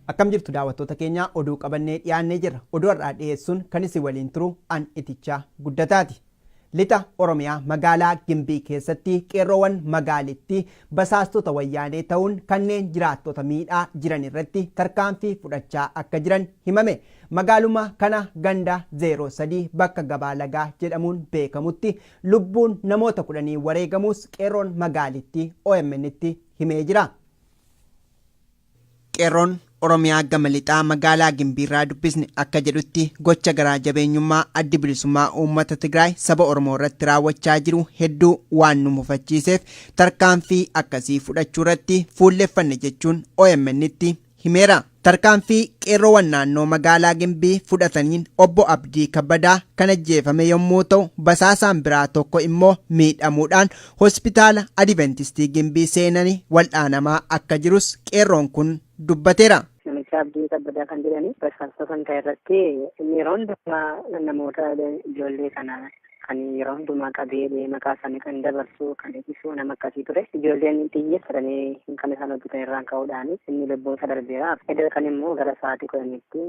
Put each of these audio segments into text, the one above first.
Akkam jirtu daawwattoota keenya? Oduu qabannee dhiyaannee jirra. Oduu har'aa dhiyeessuun kan isin waliin turu an Itichaa Guddataati. Lixa Oromiyaa magaalaa Gimbii keessatti qeerroowwan magaalittii basaastota Wayyaanee ta'uun kanneen jiraattota miidhaa jiran irratti tarkaanfii fudhachaa akka jiran himame. Magaaluma kana ganda 03 bakka Gabaa Lagaa jedhamuun beekamutti lubbuun namoota 10 wareegamuus qeerroon magaalittii OMN'tti himee jira. Qeerroon Oromiyaa gama lixaa magaalaa Gimbiirraa dubbisne akka jedhutti, gocha garaa jabeenyummaa Addi Bilisummaa Uummata Tigraay saba Oromoo irratti raawwachaa jiru hedduu waan nu mufachiiseef tarkaanfii akkasii fudhachuu irratti fuulleffanne jechuun OMN'tti himeera. Tarkaanfii qeerroowwan naannoo magaalaa Gimbii fudhataniin Obbo Abdii Kabbadaa kan ajjeefame yommuu ta'u, basaasaan biraa tokko immoo miidhamuudhaan Hospitaala Adiventistii Gimbii seenani wal'aanamaa akka jirus qeerroon kun dubbateera. Namicha Abdii Kabbadaa kan jedhani basaastota kan ta'e irratti, inni yeroo hundumaa namoota ijoollee kana kan yeroo hundumaa qabee maqaa isaanii kan dabarsu, kan ibsu nama akkasii ture. Ijoolleen xiyyeeffatanii kan isaan hojjetan irraan ka'uudhaan inni lubbuun isa darbeera. Edda kan immoo gara sa'aatii 10tti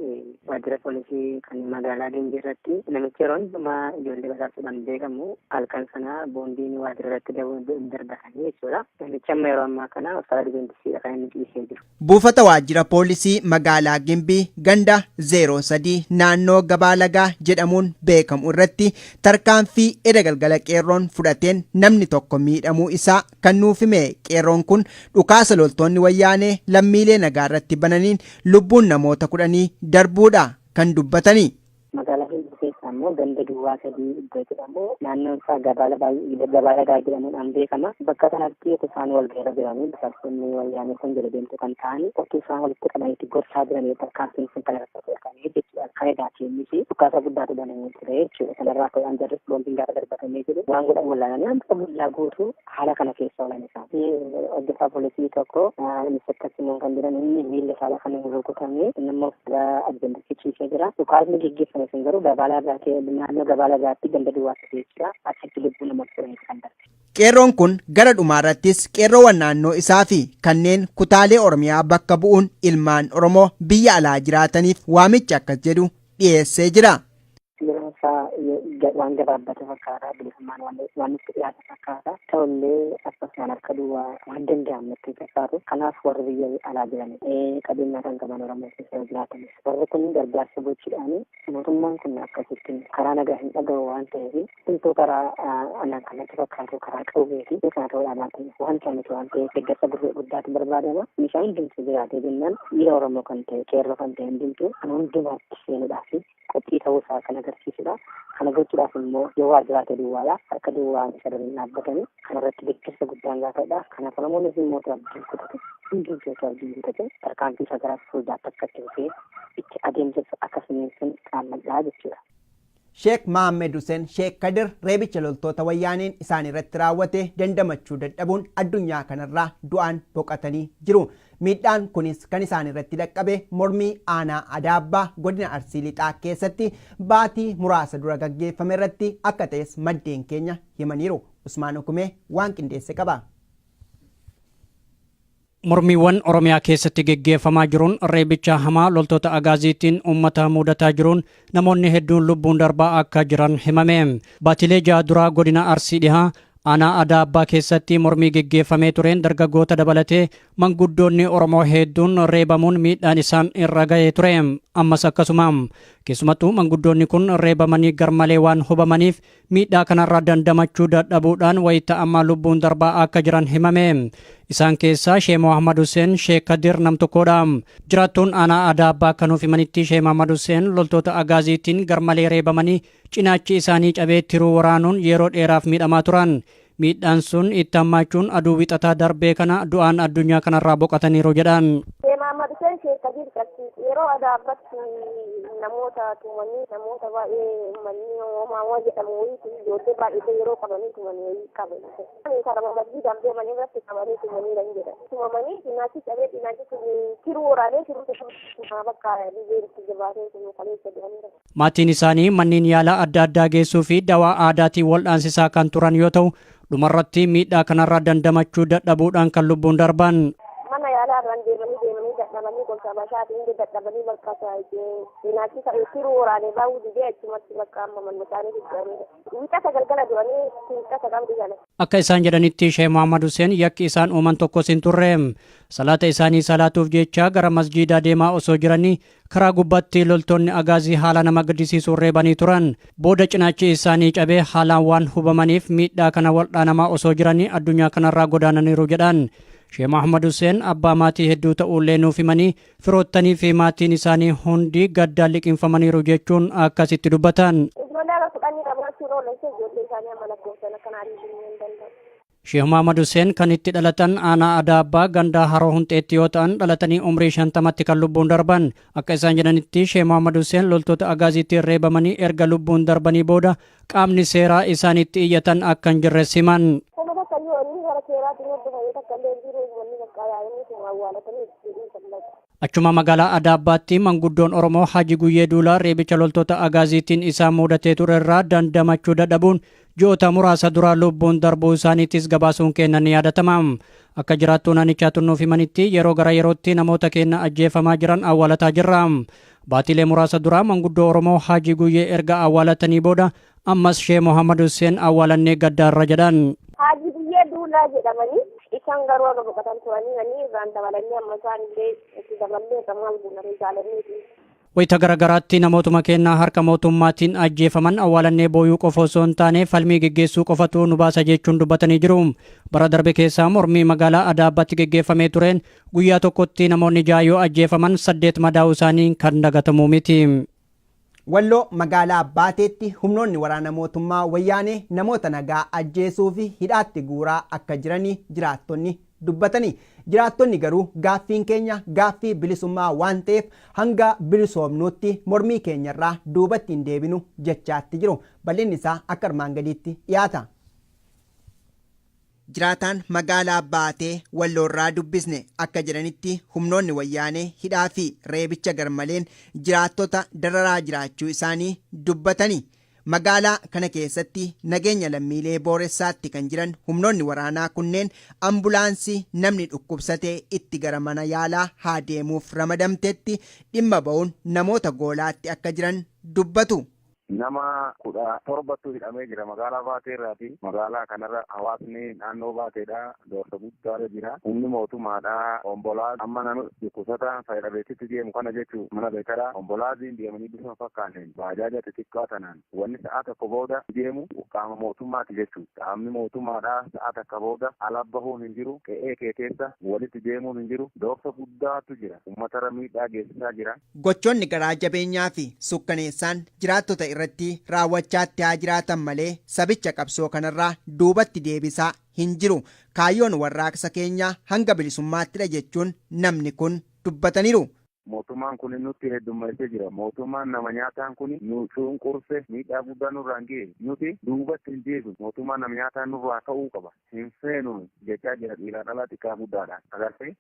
waajjira poolisii kan magaalaa Gimbii irratti namichi yeroo hundumaa ijoollee basaasuudhaan beekamu halkan sana boombiin waajjira irratti darbatanii jechuudha. Namichi amma yeroo ammaa kana hospitaala Adiventisiidha kan inni ciisee jiru. Buufata waajjira poolisii magaalaa Gimbii ganda 03 naannoo Gabaa Lagaa jedhamuun beekamu irratti tarkaanfii eda galgala qeerroon fudhateen namni tokko miidhamuu isaa kan nuuf hime qeerroon kun, dhukaasa loltoonni Wayyaanee lammiilee nagaa irratti bananiin lubbuun namoota 10 darbuudha kan dubbatani. Magaalaa Gimbii keessaa immoo ganda duwwaa 3 iddoo jedhamu, naannoon isaa Gabaa Lagaa jedhamuudhaan beekama. Bakka kanatti otoo isaan wal gahiirra jiranii, basaastonni Wayyaanee kun jala deemtuu kan ta'an otoo isaan walitti qabaniitti gorsaa jiranii tarkaanfiin sun kan irratti fudhatamee jechuudha. Kan edaati innis dhukaasa guddaatu banamee ture jechuudha. Sanarraa ka'uudhaan jarris boombiin gaafa darbatamee jiru waan godhan wallaalanii hanga guyyaa guutuu haala kana keessa oolan isaan. Hojjetaa poolisii tokko, Inspector Simoon kan jedhamu, inni miilla isaa kan inni rukutame, inni immoo gara Adventistii ciisee jira. Dhukaasni geggeeffame sun garuu gabaa lagaa naannoo gabaa lagaatti ganda duwwaatti jechuudha. Achitti lubbuu namoota 10 kan darbe. Qeerroon kun gara dhumaarrattis qeerroowwan naannoo isaa fi kanneen kutaalee Oromiyaa bakka bu'uun ilmaan Oromoo biyya alaa jiraataniif waamicha akkas jedhu dhiyeessee jira. Yeroon isaa waan gabaabbate fakkaata. Bilisummaan waan nutti dhiyaate fakkaata. Ta'ullee akkasumaan harka duwwaa waan danda'amu natti hin fakkaatu. Kanaaf warri biyya alaa jiran, qabeenyaa kan qaban, Oromoo keessa jiraatanis, warri kun gargaarsa gochuudhaan, mootummaan kun akkasittiin karaa nagaa hin dhaga'u waan ta'eef, hundumtuu karaa anaan kan natti fakkaatu karaa qawweeti. Kana ta'uudhaa baate wanta miti waan ta'eef deeggarsa guddaatu barbaadama. Meeshaan hundumtuu jiraatee jennaan, dhiira Oromoo kan ta'e, qeerroo kan ta'e hundumtuu kan hundumaatti seenuudhaaf qophii ta'uu isaa kan agarsiisudha. Kana gochuudhaaf immoo yoo waa jiraate duwwaadha. Harka duwwaan isa dura hin dhaabbatani. Kana irratti deeggarsa guddaan gaafadha. Kanaaf Oromoonis immoo otoo abdii kutate, hundumtuu otoo abdii kutate, tarkaanfii isaa gara fuulduraatti akka itti fufee itti adeemsisu akka finiinsun dhaammadha jechuudha. Sheek Mahammed Huseen Sheek Kadir reebicha loltoota Wayyaaneen isaan irratti raawwate dandamachuu dadhabuun addunyaa kanarraa du'aan boqatanii jiru. Miidhaan kunis kan isaan irratti dhaqqabe mormii aanaa Adaabbaa godina Arsii Lixaa keessatti baatii muraasa dura gaggeeffame irratti akka ta'es maddeen keenya himaniiru. Usmaan Ukumee waan qindeesse qaba. Mormiiwwan Oromiyaa keessatti geggeeffamaa jiruun reebicha hamaa loltoota Agaaziitiin uummata mudataa jiruun namoonni hedduun lubbuun darbaa akka jiran himame. Baatilee 6 duraa godina Arsii Dhihaa aanaa Adaabbaa keessatti mormii geggeeffamee tureen dargaggoota dabalatee manguddoonni Oromoo hedduun reebamuun miidhaan isaan irra ga'ee ture. Ammas akkasuma. Keessumattuu manguddoonni kun reebamanii garmalee waan hubamaniif miidhaa kanarraa dandamachuu dadhabuudhaan wayita ammaa lubbuun darbaa akka jiran himame. Isaan keessaa Shee Mohammad Hussein Sheek Kadir nam tokkodha. Jiraattuun aanaa Adaabbaa akka nuuf himanitti, Shee Mohammad Hussein loltoota Agaaziitiin garmalee reebamanii cinaachi isaanii cabee tiruu waraanuun yeroo dheeraaf miidhamaa turan. Miidhaan sun itti hammaachuun aduu Wixataa darbee kana du'aan addunyaa kanarraa boqataniiru jedhan. Shee Mohammad Hussein Sheek Kadir Qassi yeroo Adaabbatti namoota tumanii, namoota baay'ee uummanni Hoomaa jedhamu wayiitu ijoollee baay'ee yeroo qabanii tumanii wayii qaban. Karama masjiidaan deeman irratti qabanii tumanii kan jedhan. Tumamanii cinaachi cabee, cinaachi sun tiruu waraanee, tiruu bakka dhibeen itti jabaatee sun kaleessa du'aniiru. Maatiin isaanii manneen yaalaa adda addaa geessuu fi dawaa aadaatiin wal'aansisaa kan turan yoo ta'u, dhumarratti miidhaa kanarraa dandamachuu dadhabuudhaan kan lubbuun darban. Mana yaalaa irraan deemanii deemanii dadhabanii kolfaa Habashaati hundi dadhabanii bakka nyaachisa tiruu waraanee baa'uu didee achumatti bakka amma manuma isaanii fidanii wixata galgala du'anii wixata qabdi kana. Akka isaan jedhanitti Sheeh Muhammad Hussein yakki isaan uuman tokkos hin turre. Salaata isaanii salaatuuf jecha gara masjiidaa deemaa osoo jiranii karaa gubbaatti loltoonni Agaazii haala nama gaddisiisuun reebanii turan. Booda cinaachi isaanii cabee haalaan waan hubamaniif miidhaa kana waldhaanamaa osoo jiranii addunyaa kanarraa godaananiiru jedhan. Sheeh Muhammad Hussein abbaa maatii hedduu ta'uullee nuuf himanii firoottanii fi maatiin isaanii hundi gaddaan liqinfamaniiru jechuun akkasitti dubbatan. Ijoollee akka 10 qabaachuun oolan ijoollee isaanii amma lakkoofsan akkana ariitiin hin danda'u. Sheeh Muhammad Hussein kan itti dhalatan aanaa Adaabbaa ganda Haroo Hunxeetti yoo ta'an dhalatanii umrii 50tti kan lubbuun darban. Akka isaan jedhanitti Sheeh Muhammad Hussein loltoota Agaaziitti reebamanii erga lubbuun darbanii booda qaamni seeraa isaanitti iyyatan akka hin jirre siman. Kuma takka iyyuu inni gara seeraatiin hordofame takka illee hin jiru uummanni bakka yaa'anii tuma awwaalatanii itti dhiisan laga. Achuma magaalaa Adaabbaatti manguddoon Oromoo Haji Guyyee Duulaa reebicha loltoota Agaaziitiin isaan mudatee ture irraa dandamachuu dadhabuun ji'oota muraasa dura lubbuun darbuu isaaniitis gabaasuun keenya ni yaadatama. Akka jiraattuu naannichaa tunnuuf himanitti yeroo gara yerootti namoota keenya ajjeefamaa jiran awwaalataa jirra. Baatilee muraasa dura manguddoo Oromoo Haji Guyyee erga awwaalatanii booda ammas Sheeh Muhammad Hussein awwaalannee gaddaarra jedhan. Haji Guyyee Duulaa jedhamanii isaan garuu akka boqotan turanii ani irraan dabalanii amma isaan illee itti daballee irra maal goonaree jaalaniiti. Wayita garagaraatti namootuma keenna harka mootummaatiin ajjeefaman awwaalannee booyuu qofa osoo hin taane falmii geggeessuu qofatu nu baasa jechuun dubbatanii jiru. Bara darbe keessaa mormii magaalaa Adaabbaatti geggeeffamee tureen guyyaa tokkotti namoonni 6 yoo ajjeefaman 8 madaa'uu isaanii kan dagatamu miti. Walloo magaalaa Baateetti humnoonni waraana mootummaa Wayyaanee namoota nagaa ajjeesuu fi hidhaatti guuraa akka jiranii jiraattonni dubbatanii. Jiraattonni garuu gaaffiin keenya gaaffii bilisummaa waan ta'eef hanga bilisoomnuutti mormii keenyarraa duubatti hin deebinu jechaatti jiru. Bal'inni isaa akka armaan gadiitti dhiyaata. Jiraataan magaalaa Baatee Walloorraa dubbisne akka jedhanitti humnoonni Wayyaanee hidhaa fi reebicha garmaleen jiraattota dararaa jiraachuu isaanii dubbatani. Magaalaa kana keessatti nageenya lammiilee booressaatti kan jiran humnoonni waraanaa kunneen ambulaansii namni dhukkubsate itti gara mana yaalaa haa deemuuf ramadamtetti dhimma ba'uun namoota goolaatti akka jiran dubbatu. Nama 17tu hidhamee jira magaalaa Baatee irraati. Magaalaa kanarra hawaasni naannoo Baateedha doorsa guddaarra jira. Humni mootummaadha ombolaa amma nama dhukkubsataa fayya dhabeessitti deemu kana jechuu mana beekara ombolaaziin deemanii bifa fakkaanneen baajaaja xixiqqaa tanaan wanni sa'aa tokko booda deemu qaama mootummaati jechuu. Qaamni mootummaadha sa'a takka booda ala bahuun hin jiru, qe'ee kee keessa walitti deemuun hin jiru. Doorsa guddaatu jira. Uummatarra miidhaa geessisaa jira. Gochoonni garaa jabeenyaa fi sukkaneessaan jiraattota irratti raawwachaatti haa jiraatan malee sabicha qabsoo kanarraa duubatti deebisaa hin jiru. Kaayyoon warraaqsa keenyaa hanga bilisummaattidha jechuun namni kun dubbataniiru. Mootummaan kun nutti heddummeessee jira. Mootummaan nama nyaataan kun nu cunqurse, miidhaa guddaa nurraan ga'e. Nuti duubatti hin deebinu. Mootummaan nama nyaataan nurraa ka'uu qaba. Hin feenu jechaa jira dhiiraa dhalaa xiqqaa guddaadhaan. Agartee?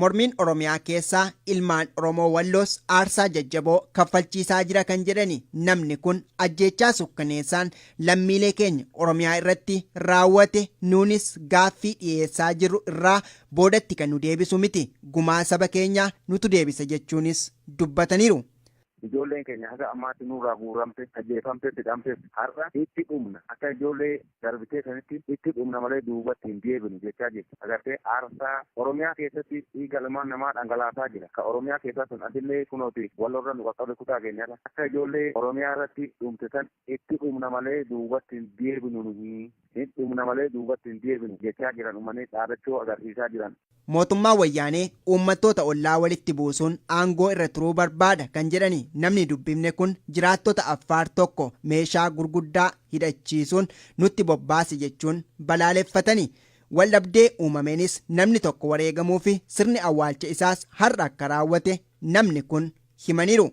Mormiin Oromiyaa keessaa ilmaan Oromoo Walloos aarsaa jajjaboo kaffalchiisaa jira kan jedhani namni kun ajjeechaa sukkaneessaan lammiilee keenya Oromiyaa irratti raawwate nuunis gaaffii dhiyeessaa jirru irraa boodatti kan nu deebisu miti, gumaa saba keenyaa nutu deebisa jechuunis dubbataniiru. Ijoolleen keenya haga ammaatti nurraa guuramte, ajjeefamte, hidhamtes har'a itti dhumna. Akka ijoollee darbitee sanitti itti dhumna malee duubatti hin deebinu jechaa jirti. Agartee aarsaa Oromiyaa keessatti dhiiga ilmaan namaa dhangalaasaa jira. Ka Oromiyaa keessaa sun asillee kunooti Wallorra nu qaqqabe kutaa keenyarra. Akka ijoollee Oromiyaa irratti dhumte san itti dhumna malee duubatti hin deebinu nuyi. Hin dhumna malee duubatti hin deebinu jechaa jiran uummanni dhaadachoo agarsiisaa jiran. Mootummaan Wayyaanee uummattoota ollaa walitti buusuun aangoo irra turuu barbaada kan jedhani namni dubbifne kun jiraattota Affaar tokko meeshaa gurguddaa hidhachiisuun nutti bobbaase jechuun balaaleffatani. Waldhabdee uumameenis namni tokko wareegamuufi sirni awwaalcha isaas har'a akka raawwate namni kun himaniiru.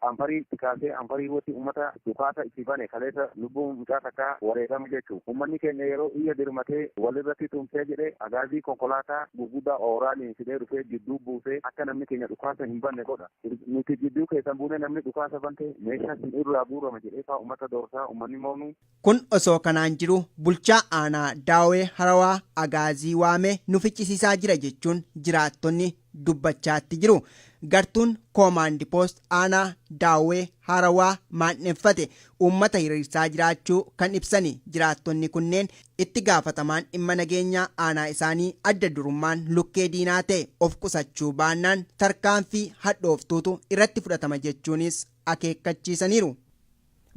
Anfarii itti kaasee anfarii wati ummata dhukaasa itti bane kaleessa lubbuun mucaa takkaa wareegame jechu. Ummanni keenya yeroo iyya dirmatee walirratti tumsee jedhe agaazii konkolaataa gurguddaa ooraaliin fidee dhufee jidduu buusee akka namni keenya dhukaasa hin banne godha. Nuti jidduu keessan buunee namni dhukaasa bante meeshaa isin irraa guurama jedhee faa ummata doorsaa ummanni moonu. Kun osoo kanaan jiruu bulchaa aanaa Daawee Harawaa Agaazii waamee nu ficcisiisaa jira jechuun jiraattonni dubbachaatti jiru. Gartuun Koomaandi Poost aanaa Daawwee Harawaa maandheffate uummata hiriirsaa jiraachuu kan ibsani jiraattonni kunneen, itti gaafatamaan dhimma nageenyaa aanaa isaanii adda durummaan lukkee diinaa ta'e of qusachuu baannaan tarkaanfii hadhooftuutu irratti fudhatama jechuunis akeekkachiisaniiru.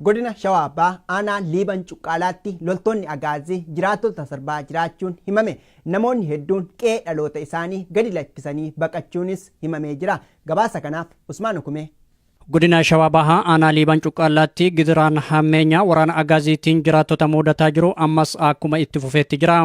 Godina Shawaa Bahaa aanaa Liiban Cuqqaalaatti loltoonni Agaazii jiraattota sarbaa jiraachuun himame. Namoonni hedduun qe'ee dhaloota isaanii gadi lakkisanii baqachuunis himamee jira. Gabaasa kanaaf Usmaan Hukumee. Godina Shawaa Bahaa aanaa Liiban Cuqqaalaatti gidiraan hammeenyaa waraana Agaaziitiin jiraattota mudataa jiru ammas akkuma itti fufeetti jira.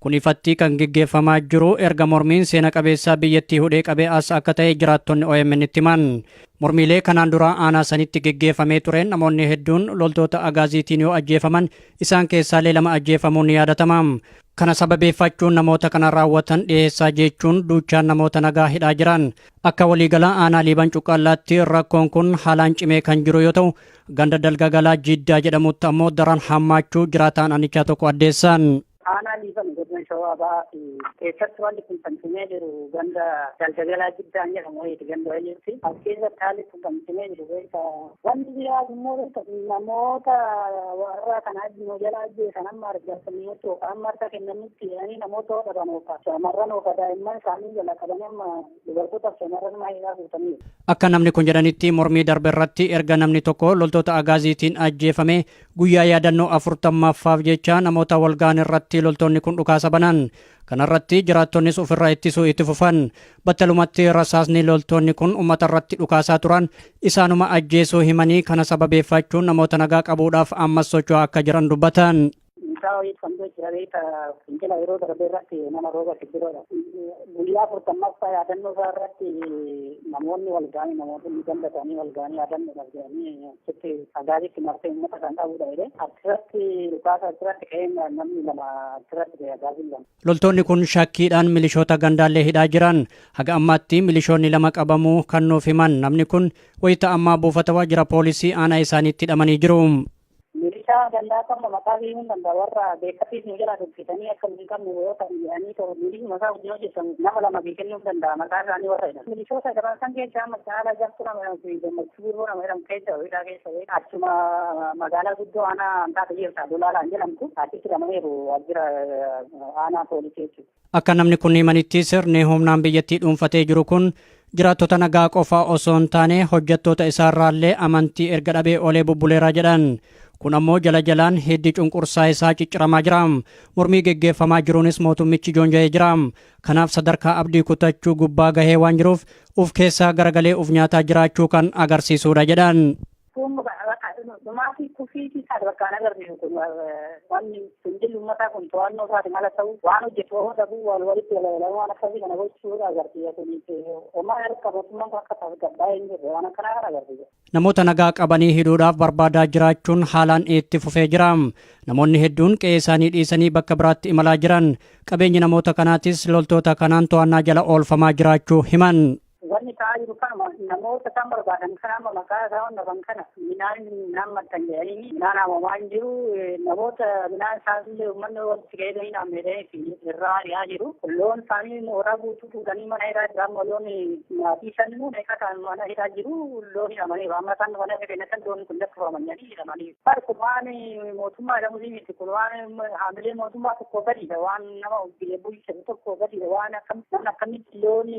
Kun ifatti kan geggeeffamaa jiru erga mormiin seena qabeessaa biyyattii hudhee qabee as akka ta'e jiraattonni OMN itti himan. Mormiilee kanaan dura aanaa sanitti geggeeffamee tureen namoonni hedduun loltoota Agaaziitiin yoo ajjeefaman, isaan keessaallee 2 ajjeefamuun ni yaadatama. Kana sababeeffachuun namoota kana raawwatan dhiyeessaa jechuun duuchaan namoota nagaa hidhaa jiran. Akka waliigalaa aanaa Liiban Cuqqaalaatti rakkoon kun haalaan cimee kan jiru yoo ta'u, ganda Dalgagalaa Jiddaa jedhamutti ammoo daran hammaachuu jiraataan aanichaa tokko addeessan. Aanaa Liiban godina Shawaa Bahaa keessatti wanti kun kan cimee jiru ganda Dalgagalaa Jiddaan jedhamu wayiiti, ganda wayiiti. As keessatti haalli kun kan cimee jiru beekta. Wanti biraas immoo beekta, namoota warra kana nu jala ajjeesan amma argatanii yookaan amma harka kennanitti jedhanii namoota dhaban yookaan shamarran yookaan daa'imman isaanii jala qabanii amma dubartootaaf shamarran maayilaa guutaniiru. Akka namni kun jedhanitti, mormii darbe irratti erga namni tokko loltoota Agaaziitiin ajjeefame guyyaa yaadannoo 40ffaaf jecha namoota walga'an irratti loltoonni kun dhukaasa banan. Kanarratti jiraattonnis ofirraa ittisuu itti fufan. Battalumatti rasaasni loltoonni kun uummata irratti dhukaasaa turan isaanuma ajjeesuu himanii, kana sababeeffachuun namoota nagaa qabuudhaaf ammas socho'aa akka jiran dubbatan. Mucaa wayii kan jira beekta, fincila yeroo darbe irratti nama Rooba Sibbiroodha. Guyyaa 40ffaa yaadannoo isaa irratti namoonni wal ga'anii, namoonni ganda isaanii wal ga'anii yaadannoodhaaf jedhanii achitti Agaazitti marsee uummata kan qabudha jedhee achirratti dhukaasa achirratti ka'ee namni 2 achirratti ta'e, Agaaziin 2. Loltoonni kun shakkiidhaan milishoota gandaallee hidhaa jiran. Haga ammaatti milishoonni 2 qabamuu kan nuuf himan namni kun, wayita ammaa buufata waajjira poolisii aanaa isaaniitti hidhamanii jiru. Milishaa gandaa kamma maqaa himuu danda'a, warra beekkatis nu jalaa dubbisanii akka nu hin qabne yoo ta'an jedhanii ta'u milishuma isaa wajjin hojjetan nama 2 bii kennuu danda'a maqaa isaanii warra jedhan. Milishoota jedhaman san keessa amma Caalaa Jabtuu nama jedhamu fi Gammachuu Birroo nama jedhamu keessa hidhaa keessa achuma magaalaa guddoo aanaa Antaata jirta Dolaalaan jedhamtu achitti hidhamaniiru waajjira aanaa poolisii jechuudha. Akka namni kun himanitti, sirni humnaan biyyattii dhuunfatee jiru kun jiraattota nagaa qofa osoo hin taane hojjettoota isaarraallee amantii erga dhabee olee bubbuleera jedhan. Kun ammoo jala jalaan hiddi cunqursaa isaa cicciramaa jira. Mormii geggeeffamaa jiruunis mootummichi joonja'ee jira. Kanaaf sadarkaa abdii kutachuu gubbaa gahee waan jiruuf uf keessaa garagalee uf nyaataa jiraachuu kan agarsiisudha jedhan. Kun dhumaatii kufiitii isaa bakka hin agarsiisu. Kun wanni fincilli uummataa kun to'annoo isaatiin ala ta'u, waan hojjetu yoo dhabu wal walitti galagalanii waan akkasii kana gochuudha agarsiisa. Kun homaa harka mootummaan kun akka tasgabbaa'ee hin jirre waan akkanaa kana agarsiisa. Namoota nagaa qabanii hidhuudhaaf barbaadaa jiraachuun haalaan itti fufee jira. Namoonni hedduun qe'ee isaanii dhiisanii bakka biraatti imalaa jiran. Qabeenyi namoota kanaatis loltoota kanaan to'annaa jala oolfamaa jiraachuu himan. Wanni ta'aa jiru kanuma, namoota isaan barbaadan kana amma maqaa isaa honnafan kana midhaan midhaan maxxan jedhanii midhaan haamamaa hin jiru. Namoota midhaan isaanillee uummanni walitti ga'ee hin haamne irraa ari'aa jiru. Loon isaanii mooraa guutuu fuudhanii mana hidhaa jira. Amma loon maatii shan immoo meeqa ta'an mana hidhaa jiru. Loon hidhamaniiru. Amma isaan mana kennatan loon kun lakkifaman jedhanii hidhamaniiru. Kun waan mootummaa jedhamu miti. Kun waan haamilee mootummaa tokko gadiidha. Waan nama biyya bulchu tokko gadiidha. Waan akkamitti loon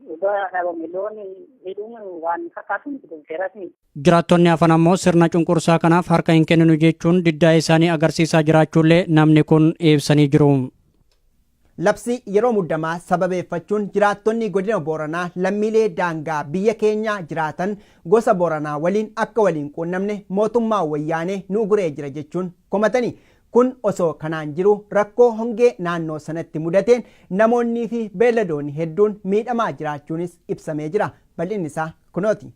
dhugaa dhabame loon hidhuun waan fakkaatu miti, kun seeras miti. Jiraattonni hafan ammoo sirna cunqursaa kanaaf harka hin kenninu jechuun diddaa isaanii agarsiisaa jiraachuullee namni kun ibsanii jiru. Labsii yeroo muddamaa sababeeffachuun jiraattonni godina Booranaa lammiilee daangaa biyya keenyaa jiraatan gosa Booranaa waliin akka waliin quunnamne mootummaa Wayyaanee nu uguree jira jechuun komatani. Kun osoo kanaan jiru rakkoo hongee naannoo sanatti mudateen namoonnii fi beelladoonni hedduun miidhamaa jiraachuunis ibsamee jira. Bal'inni isaa kunooti.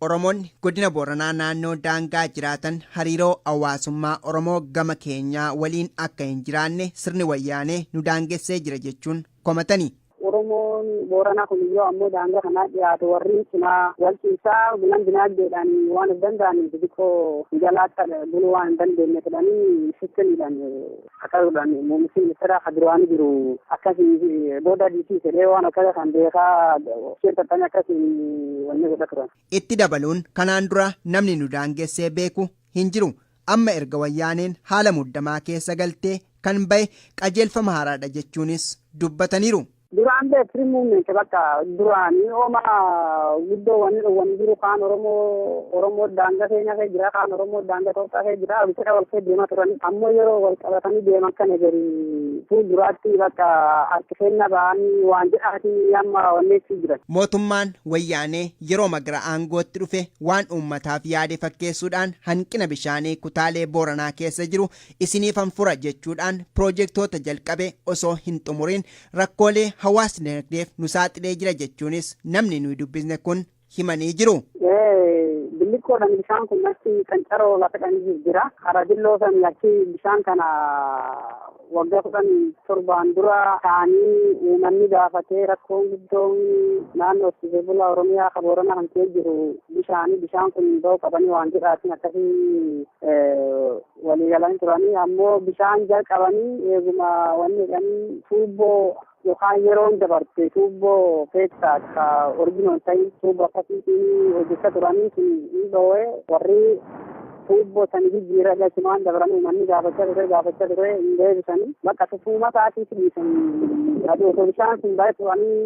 Oromoonni godina Booranaa naannoo daangaa jiraatan hariiroo hawaasummaa Oromoo gama keenyaa waliin akka hin jiraanne sirni Wayyaanee nu daangessee jira jechuun komatani. Oromoon Booranaa kun yoo ammoo daangaa kanaa dhiyaatu warri cinaa wal ciisaa bulan dinaagdeedhaan waan of danda'aniif xixiqqoo jalaatti buluu waan hin dandeenye jedhanii sittaniidhaan akkasuudhaan muummichi ministeera ka duraanii jiru akkasii booda diisii jedhee waan akkasa kan beekaa isheen akkasii wanni godha turan. Itti dabaluun kanaan dura namni nu daangessee beeku hin jiru. Amma erga wayyaaneen haala muddamaa keessa galtee kan bahe qajeelfama haaraadha jechuunis dubbataniiru. Duraan beekri muummeen bakka duraanii ooma guddoo wanni dhowwan jiru kaan Oromoo daangaa keenya kee jira kaan Oromoo daangaa Itoophiyaa kee jira biqila wal kee deemaa turan ammoo yeroo wal qabatanii deeman kana gadi fuulduraatti bakka harki keenya ba'anii waan jedhaatiin amma wanni jiran. Mootummaan wayyaanee yeroo magara aangootti dhufe waan uummataaf yaade fakkeessuudhaan hanqina bishaanii kutaalee Booranaa keessa jiru isiniifan fura jechuudhaan piroojeektoota jalqabe osoo hin xumuriin rakkoolee hawaasni dinagdeef nu saaxilee jira jechuunis namni nuyi dubbisne kun himanii jiru. Billikkoodhaan bishaan kun achi qancaroo lafa dhanii jira. Karaa san achi bishaan kana waggaa 17 dura ta'anii uummanni gaafatee rakkoon guddoon naannoo horsiisee bulaa Oromiyaa ka Booranaa kan kee jiru bishaan kun ba'uu qabanii waan jedhaatiin akkasii walii galanii turanii ammoo bishaan jalqabanii eeguma wanni jedhanii tuubboo yookaan yeroon dabarte tuubboo keessaa ka originoon ta'in tuubboo akkasiitiin hojjechaa turanii sun hin dhoowwe warri tuubboo sani jijjiirra galchumaan dabranii uummanni gaafachaa ture hin deebisanii bakka tufuuma isaatiif dhiisanii aduu osoo bishaan sun baay'ee turanii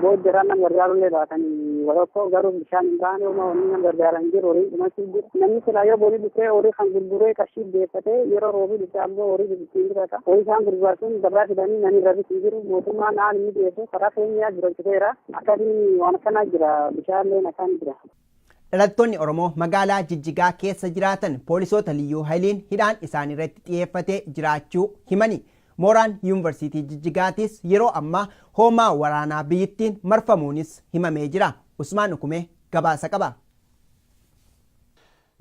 booddeerraan nama gargaarullee baatanii walokko garuu bishaan hin baane uma wanni nama gargaaran jiru horii dhumachuu jiru namni silaa yoo borii dhufee horii kan gurguree qarshii deeffatee yeroo roobii dhufee ammoo horii ittiin bitata horii isaan gurguratuun gabaa fidanii namni irra bitu hin jiru mootummaan haala inni dhiyeessu karaa keenyaa jirachiteera akkasiin waan akkanaa jira bishaanillee akkaan jira. Dhalattoonni Oromoo magaalaa Jijjigaa keessa jiraatan poolisoota Liyyuu Hayiliin hidhaan isaan irratti xiyyeeffatee jiraachuu himani. Mooraan Yuunivarsiitii Jijjigaatis yeroo ammaa hoomaa waraanaa biyyittiin marfamuunis himamee jira. Usmaan Ukumee gabaasa qaba.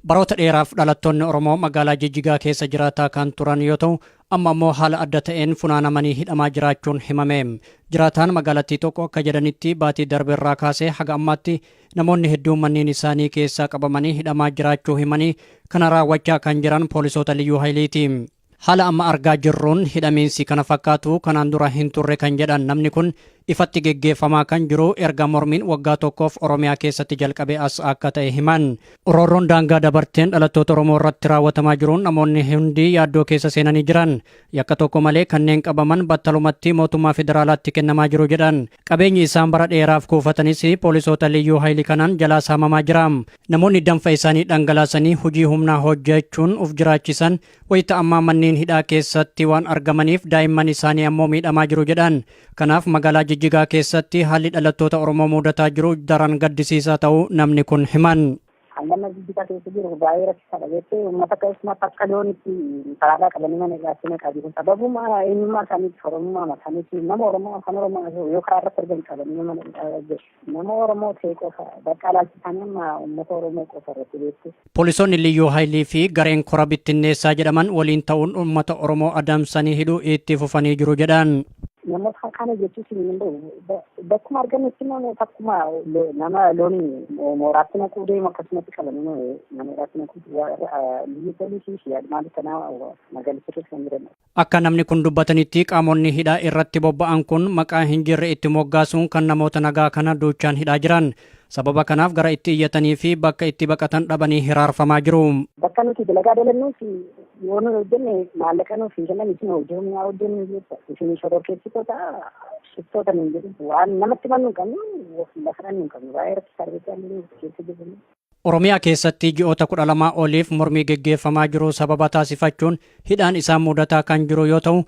Baroota dheeraaf dhalattoonni Oromoo magaalaa Jijjigaa keessa jiraataa kan turan yoo ta'u, amma ammoo haala adda ta'een funaanamanii hidhamaa jiraachuun himame. Jiraataan magaalattii tokko akka jedhanitti baatii darbeerraa kaasee haga ammaatti namoonni hedduun manneen isaanii keessaa qabamanii hidhamaa jiraachuu himanii kana raawwachaa kan jiran poolisoota Liyyuu Hayiliiti. Haala amma argaa jirruun hidhamiinsi kana fakkaatu kanaan dura hin turre kan jedhan namni kun ifatti geggeeffamaa kan jiru erga mormiin waggaa tokkoof Oromiyaa keessatti jalqabe as akka ta'e himan. Roorroon daangaa dabarteen dhalattoota Oromoo irratti raawwatamaa jiruun namoonni hundi yaaddoo keessa seenanii jiran. Yakka tokko malee kanneen qabaman battalumatti mootummaa federaalaatti kennamaa jiru jedhan. Qabeenyi isaan bara dheeraaf kuufatanis poolisoota Liyyuu Hayilii kanaan jalaa saamamaa jira. Namoonni danfa isaanii dhangalaasanii hojii humnaa hojjechuun of jiraachisan wayita ammaa manneen hidhaa keessatti waan argamaniif daa'imman isaanii ammoo miidhamaa jiru jedhan. Kanaaf magaalaa Jijjigaa keessatti haalli dhalattoota Oromoo mudataa jiru daran gaddisiisaa ta'uu namni kun himan. Hangama Jijjigaa keessa jiru baay'ee rakkisaadha jettee uummata keessumatti akka loonitti karaarraa qabanii mana hidhaatti naqaa jiru. Sababuma eenyummaa isaaniitti Oromummaa isaaniitti nama Oromoo afaan Oromoo yoo karaa irratti argan qabanii mana hidhaa jiru. Nama Oromoo ta'e qofa bakka ilaalchisaanii amma uummata Oromoo qofa irratti beektu. Poolisoonni Liyyuu Hayilii fi gareen kora bittinneessaa jedhaman waliin ta'uun uummata Oromoo adamsanii hidhuu itti fufanii jiru jedhan. Namoota kana jechuun hin danda'u. Bakkuma argannetti namoota akkuma nama loonii mooraatti naquu deemu akkasumatti qabanii nama mooraatti naquu biyya poolisii fi maali kanaa magaalicha keessa kan jiran. Akka namni kun dubbatanitti qaamonni hidhaa irratti bobba'an kun maqaa hin jirre itti moggaasuun kan namoota nagaa kana duuchaan hidhaa jiran. Sababa kanaaf gara itti iyyatanii fi bakka itti baqatan dhabanii hiraarfamaa jiru. Bakka nuti dalagaa dalannuuf yoo nu hojjenne maallaqa nuuf hin kennan isin hojii humnaa hojjennu jecha isin shororkeessitoota shiftoota nuun jedhu waan namatti mannu hin qabnu lafa dhannu hin qabnu baay'ee rakkisaa argachaa jiru keessa jiru. Oromiyaa keessatti ji'oota 12 oliif mormii geggeeffamaa jiru sababa taasifachuun hidhaan isaan mudataa kan jiru yoo ta'u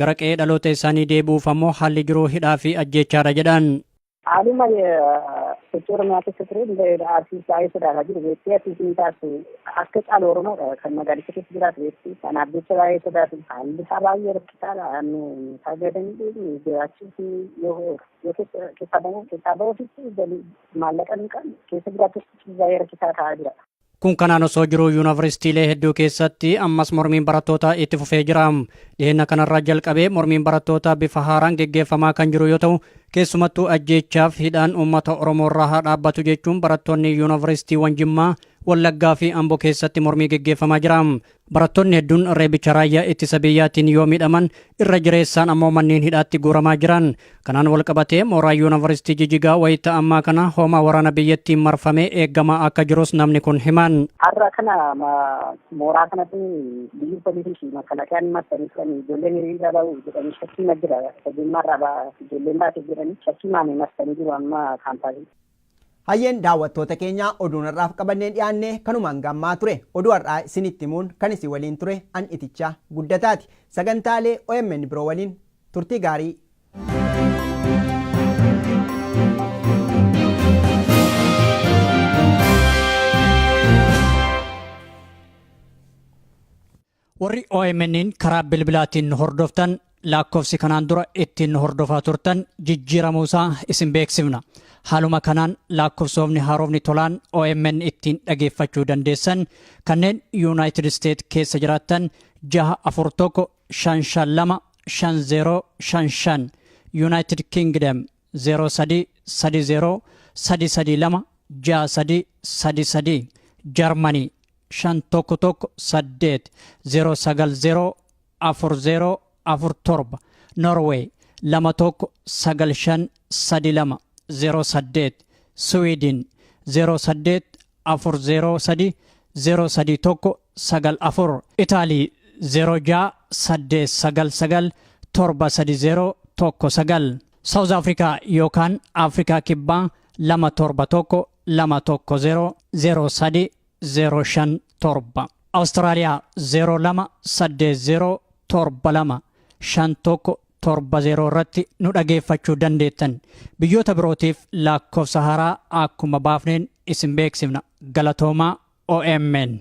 gara qe'ee dhaloota isaanii deebi'uuf ammoo haalli jiru hidhaa fi ajjeechaadha jedhan. Haaluma sochii Oromiyaa keessa ture Arsii baay'ee sodaataa jiru beektee Arsii ni taasisu akka caalu Oromoodha kan magaalicha keessa jiraatu beektee kanaaf jecha baay'ee sodaatu haalli isaa baay'ee rakkisaadha nu fayyadamanii jiraachuuf yoo keessaa bahuufis maallaqa hin qabne keessa jiraachuuf baay'ee rakkisaa ta'aa jira. Kun kanaan osoo jiruu yuunivarsiitiilee hedduu keessatti ammas mormiin barattootaa itti fufee jira. Dhiheenya kanarraa jalqabee mormiin barattootaa bifa haaraan geggeeffamaa kan jiru yoo ta'u, keessumattuu ajjeechaaf hidhaan uummata Oromoo irraa haa dhaabbatu jechuun barattoonni yuunivarsiitiiwwan Jimmaa, Wallaggaa fi Amboo keessatti mormii geggeeffamaa jira. Barattoonni hedduun reebicha raayyaa ittisa biyyaatiin yoo miidhaman, irra jireessaan ammoo manneen hidhaatti guuramaa jiran. Kanaan walqabatee mooraa yuunivarsiitii Jijigaa wayita ammaa kana hoomaa waraana biyyattiin marfamee eegamaa akka jirus namni kun himan. Har'a kana mooraa kanatti biyyi poolisii fi makalakayaan marsanii turanii ijoolleen hiriira ba'u jedhanii shakkii jira. Jimmaarraa ijoolleen baatee jedhanii shakkii maamee marsanii jiru amma kaampaasii. Hayyeen daawwattoota keenya, oduun har'aaf qabannee dhiyaanne kanumaan gammaa ture. Oduu har'aa isinitti himuun kan isin waliin ture an Itichaa Guddataati. Sagantaalee OMN biroo waliin turtii gaarii. Warri OMN'n karaa bilbilaatiin hordoftan, lakkoofsi kanaan dura ittiin hordofaa turtan jijjiiramuusaa isin beeksifna. Haaluma kanaan lakkoofsoofni haarofni tolaan OMN ittiin dhageeffachuu dandeessan, kanneen United States keessa jiraattan 641 552 5055, United Kingdom 03 30 332 6333, Germany 511 8 090 4047, Norway 21953208, Sweden 08 403 031 94, Itaalii 06 899 730 19, South Africa yookaan Afrikaa Kibbaa 271 210 03 057, Awustiraaliyaa 02 80 72 51 70 irratti nu dhageeffachuu dandeettan. Biyyoota birootiif lakkoofsa haaraa akkuma baafneen isin beeksifna. Galatoomaa, OMN.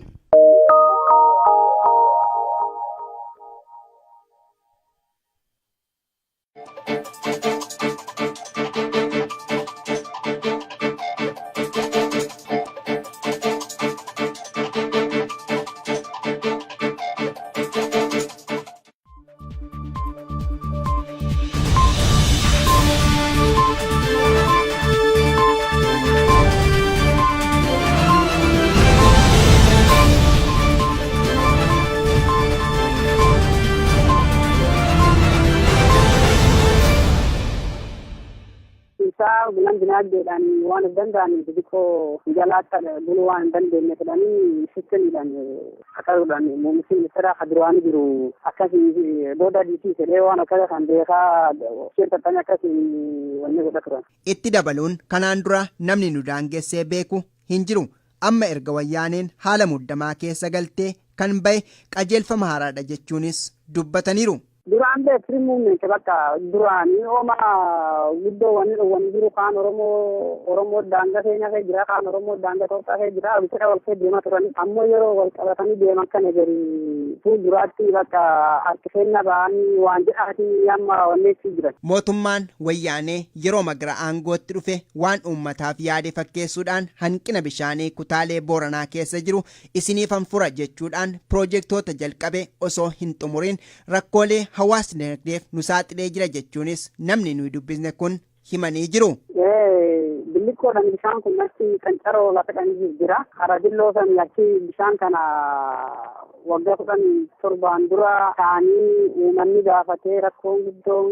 Isaa gulan dinagdeedhaan waan of danda'aniif xixiqqoo jalaatti buluu waan hin dandeenye fedhanii sistemiidhaan qaxaruudhaan muummichi ministeeraa kan duraanii jiru akkasii booda dhiisii fedhee waan akkasa kan beekaa shirtattanii akkasii wanni godha turan. Itti dabaluun, kanaan dura namni nu daangessee beeku hin jiru. Amma erga Wayyaaneen haala muddamaa keessa galtee kan bahe qajeelfama haaraadha jechuunis dubbataniiru. Duraan bee free movement bakka duraanii hooma guddoo wanni dhowwan jiru. Kaan Oromoo daangaa keenya kee jira, kaan Oromoo daangaa Itoophiyaa kee jira, fedha wal kee deemaa turan. Ammoo yeroo wal qabatanii deeman kana gadi fuulduraatti bakka harki keenya ba'anii waan jedhaatiin amma wanni jiran. Mootummaan Wayyaanee yeroo magara aangootti dhufe waan uummataaf yaade fakkeessuudhaan hanqina bishaanii kutaalee Booranaa keessa jiru isiniifan fura jechuudhaan piroojeektoota jalqabe osoo hin xumuriin rakkoolee hawaasni dinagdeef nu saaxilee jira jechuunis namni nuyi dubbisne kun himanii jiru. Billiqqoodhaan bishaan kun achi qancaroo lafa dhan jira. Karaa san achi bishaan kana waggaa 17n dura ta'anii uummanni gaafatee, rakkoon guddoon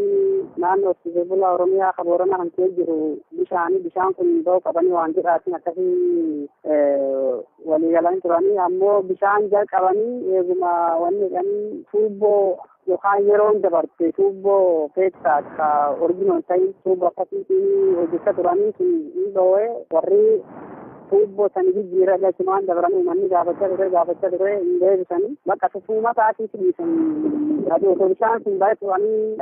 naannoo horsiisee bulaa Oromiyaa ka Booranaa kan kee jiru bishaanii, bishaan kun ba'uu qabanii waan jedhaatiin akkasii walii galanii turanii. Ammoo bishaan jalqabanii eeguma wanni jedhanii tuubboo yookaan yeroon dabarte tuubboo feektaa ka original ta'in tuubboo akkasiitiin hojjechaa turanii sun hin dhoowee, warri tuubboo sani jijjiirra galchumaan dabaranii uummanni gaafachaa ture hin deebisanii, bakka tufuuma taasisu dhiisanii. Adii otoo bishaan sun baay'ee turanii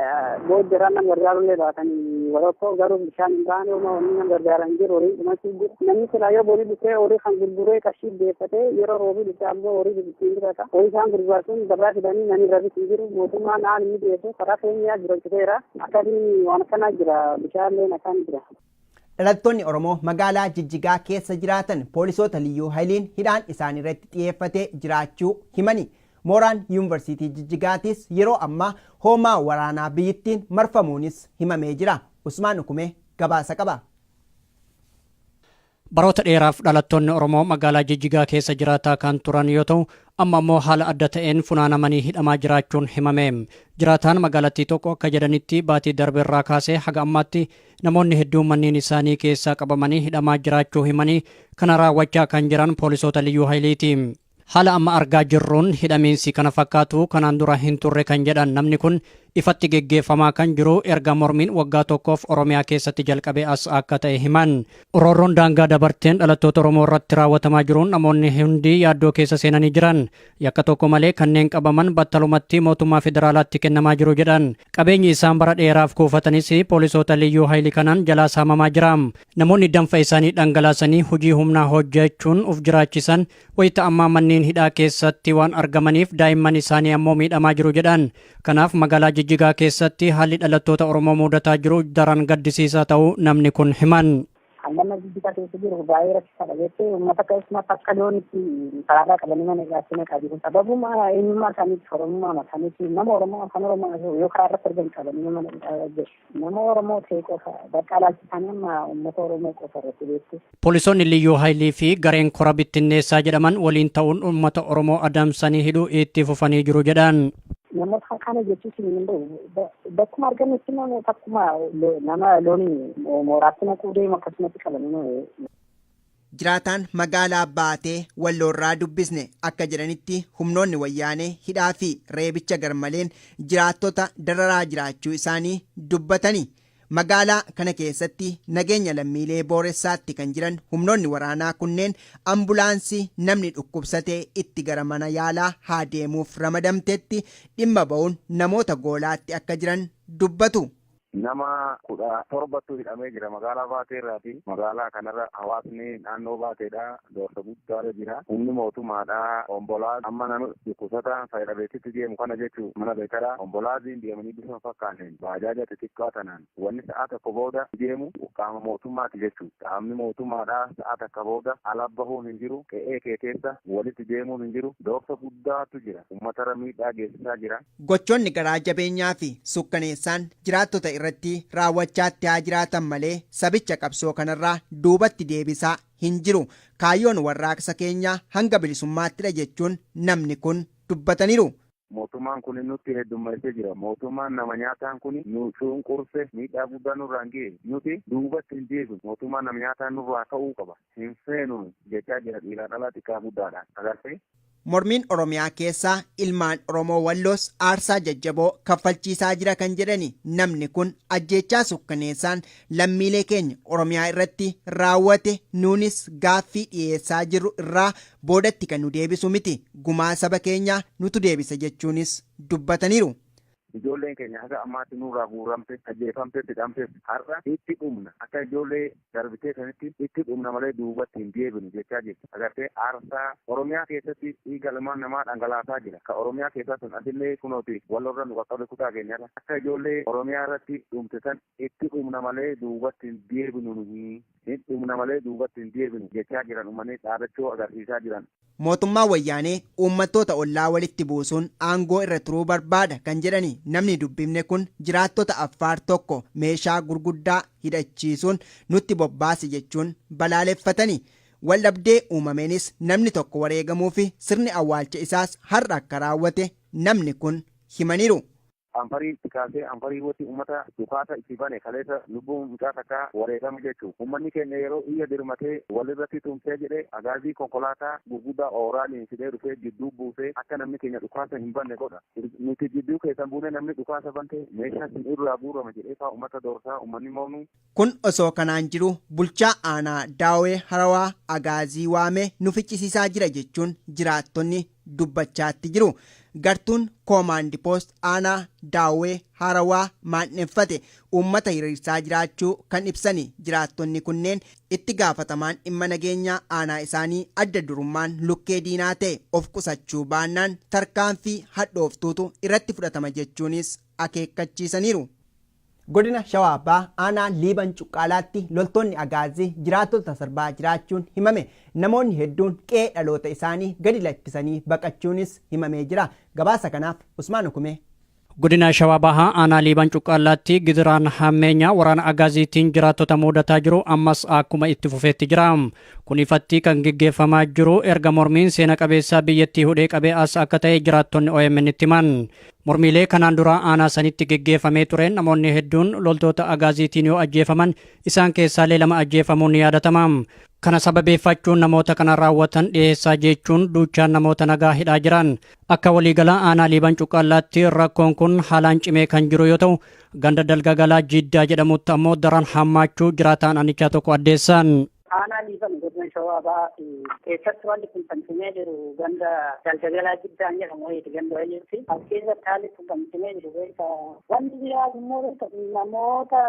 booddee nama gargaarullee baatanii warokko, garuu bishaan hin baane. Uma wanni nama gargaaran jiru, horii dhumachuu jiru. Namni silaa yoo borii dhufee horii kan gurguree qarshii deeffatee, yeroo roobii dhufe ammoo horii ittiin bitata. Horii isaan gurguratuun gabaa fidanii namni irra bitu hin jiru. Mootummaan haala inni dhiyeessu karaa keenya dura citeera. Akkasiin waan akkanaa jira, bishaanillee akkaan jira. Dhalattoonni Oromoo magaalaa Jijjigaa keessa jiraatan poolisoota Liyyuu Hayiliin hidhaan isaan irratti xiyyeeffatee jiraachuu himani. Mooraan Yuunivarsiitii Jijjigaatis yeroo ammaa hoomaa waraanaa biyyittiin marfamuunis himamee jira. Usmaan Ukumee gabaasa qaba. Baroota dheeraaf dhalattoonni Oromoo magaalaa Jijjigaa keessa jiraataa kan turan yoo ta'u, amma immoo haala adda ta'een funaanamanii hidhamaa jiraachuun himame. Jiraataan magaalattii tokko akka jedhanitti, baatii darbe irraa kaasee haga ammaatti namoonni hedduun manneen isaanii keessaa qabamanii hidhamaa jiraachuu himanii, kana raawwachaa kan jiran poolisoota Liyyuu Hayiliiti. Haala amma argaa jirruun hidhamiinsi kana fakkaatu kanaan dura hin turre kan jedhan namni kun, ifatti geggeeffamaa kan jiru erga mormiin waggaa tokkoof Oromiyaa keessatti jalqabee as akka ta'e himan. Roorroon daangaa dabarteen dhalattoota Oromoo irratti raawwatamaa jiruun namoonni hundi yaaddoo keessa seenanii jiran. Yakka tokko malee kanneen qabaman battalumatti mootummaa federaalaatti kennamaa jiru jedhan. Qabeenyi isaan bara dheeraaf kuufatanis poolisoota Liyyuu Hayilii kanaan jalaa saamamaa jira. Namoonni danfa isaanii dhangalaasanii hojii humnaa hojjechuun of jiraachisan wayita ammaa manneen hidhaa keessatti waan argamaniif daa'imman isaanii ammoo miidhamaa jiru jedhan. Kanaaf magaalaa Jijjigaa keessatti haalli dhalattoota Oromoo mudataa jiru daran gaddisiisaa ta'uu namni kun himan. Haalli amma Jijjigaa keessa jiru baay'ee rakkisaadha jettee, uummata keessumatti akka loonitti karaarraa qabanii mana hidhaatti naqaa jiru. Sababuma eenyummaa isaaniitiif, Oromummaa isaaniitiif, nama Oromoo afaan Oromoo yoo karaa irratti argan qabanii mana hidhaa jiru. Nama Oromoo ta'e qofa bakka ilaalchi isaanii amma uummata Oromoo qofa irratti beektu. Poolisoonni Liyyuu Hayilii fi gareen kora bittinneessaa jedhaman waliin ta'uun uummata Oromoo adamsanii hidhuu itti fufanii jiru jedhan. Namoota kana jechuun hin danda'u. Bakkuma argametti namoota akkuma nama loonii mooraatti naquu deemu akkasumatti qabanii. Jiraataan magaalaa Baatee Walloorraa dubbisne akka jedhanitti, humnoonni wayyaanee hidhaa fi reebicha garmaleen jiraattota dararaa jiraachuu isaanii dubbatani. Magaalaa kana keessatti nageenya lammiilee booressaatti kan jiran humnoonni waraanaa kunneen ambulaansii namni dhukkubsate itti gara mana yaalaa haa deemuuf ramadamtetti dhimma ba'uun namoota goolaatti akka jiran dubbatu. Nama 17tu hidhamee jira magaalaa Baatee irraati. Magaalaa kanarra hawaasni naannoo Baateedha. Doorsa guddaarra jira. Humni mootummaadha. Ombolaa amma nama dhukkubsataa fayya deemu kana jechuun mana beekaraa ombolaaziin deemanii bifa fakkaanneen baajaaja xixiqqaa tanaan wanni sa'a tokko booda deemu qaama mootummaati jechuudha. Qaamni mootummaadha sa'a takka booda ala bahuun hin jiru. Qe'ee kee keessa walitti deemuun hin jiru. Doorsa guddaatu jira. Uummatarra miidhaa geessisaa jira. Gochoonni garaa jabeenyaa fi sukkaneessaan jiraattota irratti raawwachaatti haa jiraatan malee, sabicha qabsoo kanarraa duubatti deebisaa hin jiru. Kaayyoon warraaqsa keenyaa hanga bilisummaattidha jechuun namni kun dubbataniiru. Mootummaan kun nutti heddummeessee jira. Mootummaan nama nyaataan kun nu cunqurse, miidhaa guddaa nurraan ga'e. Nuti duubatti hin deebinu. Mootummaan nama nyaataan nurraa ka'uu qaba. Hin feenu jechaa jira, dhiiraa dhalaa, xiqqaa guddaadhaan. Agartee? Mormiin Oromiyaa keessaa ilmaan Oromoo Walloos aarsaa jajjaboo kaffalchiisaa jira kan jedhani namni kun, ajjeechaa sukkaneessaan lammiilee keenya Oromiyaa irratti raawwate nuunis gaaffii dhiyeessaa jirru irraa boodatti kan nu deebisu miti, gumaa saba keenyaa nutu deebisa jechuunis dubbataniiru. Ijoolleen keenya haga ammaatti nurraa guuramte, ajjeefamte, hidhamte. Har'a itti dhumna. Akka ijoollee darbitee sanitti itti dhumna malee duubatti hin deebinu jechaa jirti. Agartee, aarsaa Oromiyaa keessatti dhiiga ilmaan namaa dhangalaasaa jira. Ka Oromiyaa keessaa sun asillee kunooti Wallorra nu qaqqabe kutaa keenyarra. Akka ijoollee Oromiyaa irratti dhumte san itti dhumna malee duubatti hin deebinu, hin dhumna malee duubatti hin deebinu jechaa jiran, uummanni dhaadachoo agarsiisaa jiran. Mootummaan wayyaanee uummattoota ollaa walitti buusuun aangoo irra turuu barbaada kan jedhani namni dubbifne kun, jiraattota Affaar tokko meeshaa gurguddaa hidhachiisuun nutti bobbaase jechuun balaaleffatani. Waldhabdee uumameenis namni tokko wareegamuu fi sirni awwaalcha isaas har'a akka raawwate namni kun himaniiru. Anfarii itti kaasee, anfarii wati uummata dhukaasa itti bane, kaleessa lubbuun mucaa takkaa wareegame jechuudha. Uummanni keenya yeroo iyya dirmatee walirratti tumsee jedhee, agaazii konkolaataa gurguddaa ooraaliin fidee dhufee jidduu buusee akka namni keenya dhukaasa hin banne godha. Nuti jidduu keessan buunee namni dhukaasa bante meeshaa sin irraa guurama jedhee faa uummata doorsaa, uummanni moonu. Kun osoo kanaan jiru, bulchaa aanaa Daawee Harawaa agaazii waamee nu ficcisiisaa jira jechuun jiraattonni dubbachaatti jiru. Gartuun Koomaandi Poost aanaa Daawwee Harawaa maandheffate uummata hiriirsaa jiraachuu kan ibsani jiraattonni kunneen, itti gaafatamaan dhimma nageenyaa aanaa isaanii adda durummaan lukkee diinaa ta'e of qusachuu baannaan tarkaanfii hadhooftuutu irratti fudhatama jechuunis akeekkachiisaniiru. Godina Shawaa Bahaa aanaa Liiban Cuqqaalaatti loltoonni Agaazii jiraattota sarbaa jiraachuun himame. Namoonni hedduun qe'ee dhaloota isaanii gadi lakkisanii baqachuunis himamee jira. Gabaasa kanaaf Usmaan Hukumee. Godina Shawaa Bahaa aanaa Liiban Cuqqaalaatti gidiraan hammeenyaa waraana Agaaziitiin jiraattota mudataa jiru ammas akkuma itti fufeetti jira. Kun ifatti kan geggeeffamaa jiru erga mormiin seena qabeessaa biyyattii hudhee qabee as akka ta'e jiraattonni OMN itti himan. Mormiilee kanaan dura aanaa sanitti geggeeffamee tureen namoonni hedduun loltoota Agaaziitiin yoo ajjeefaman, isaan keessaallee 2 ajjeefamuun ni yaadatama. Kana sababeeffachuun namoota kana raawwatan dhiyeessaa jechuun duuchaan namoota nagaa hidhaa jiran. Akka waliigalaa aanaa Liiban Cuqqaallaatti rakkoon kun haalaan cimee kan jiru yoo ta'u, ganda Dalgagalaa Jiddaa jedhamutti ammoo daran hammaachuu jiraataan aanichaa tokko addeessan. Aanaa Liiban godina Shawaa Bahaa keessatti wanti kun kan cimee jiru ganda Dalgagalaa Jiddaan jedhamu wayiiti, ganda wayiiti. As keessatti haalli kun kan cimee jiru beekta. Wanti biraa immoo beekta, namoota